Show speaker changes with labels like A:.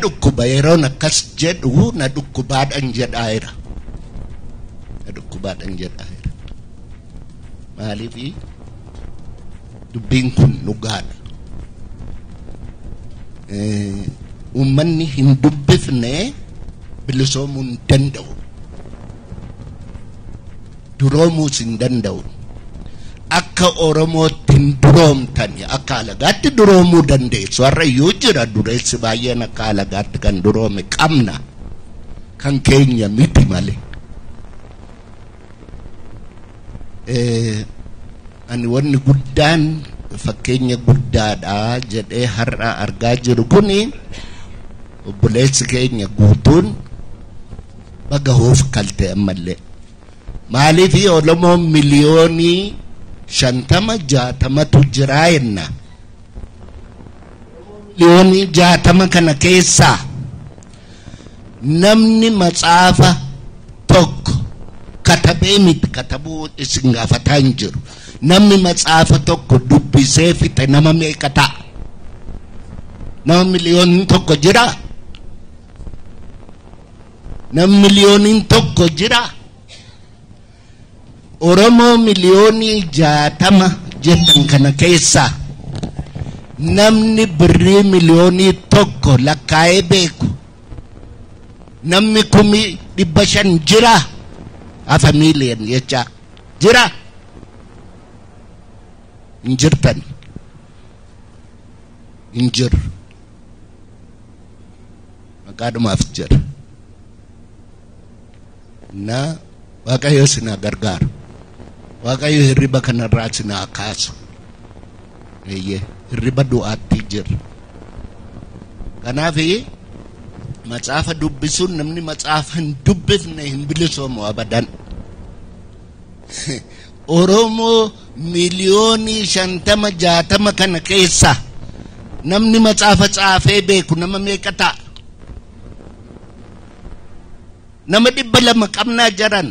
A: dhukkuba yeroon akkas jedhu na dhukkubaadhaan jedhaayira. Na dhukkubaadhaan jedhaayira. Maaliif dubbiin kun dhugaadha. Uummanni hin dubbifne bilisoomuu hin danda'u. Duroomuus hin danda'u. Akka Oromootti hin duroomtani akka alagaatti duroomuu dandeessu. Har'a iyyuu jira dureessi baay'een akka alagaatti kan duroome qabna. Kan keenya miti malee. Ani wanni guddaan fakkeenya guddaadha jedhee har'a argaa jiru kuni obboleessi keenya guutuun baga hoof kalte ammallee. Maaliif Oromoon miliyoonii 50 60tu jira jenna. Miliyoonii 60 kana keessaa namni matsaafa tokko katabee miti katabuu isin gaafataa hin jiru. Namni matsaafa tokko dubbisee fixe nama meeqa ta'a? Nama miliyoonii 1 jira? Nama miliyooniin 1 jira? Oromoo miliyoonii 60 jettan kana keessaa namni birrii miliyoonii 1 lakkaa'ee beeku namni 500,000 jira? Hafa miiliyoon jecha jira? Hin jirtan. Hin jiru. Maqaadhumaaf jira. Na Waaqayyo sinaa gargaaru. Waaqayyo hirriba kanarraa sinaa kaasu. Eeyyee hirriba du'aatti jira. Kanaaf matsaafa dubbisuun namni matsaafa hin dubbifne hin bilisoomu abadan. Oromoo miliyoonii 50 60 kana keessa namni matsaafa tsaafee beeku nama meeqa ta'a? Nama 200 qabnaa jiran.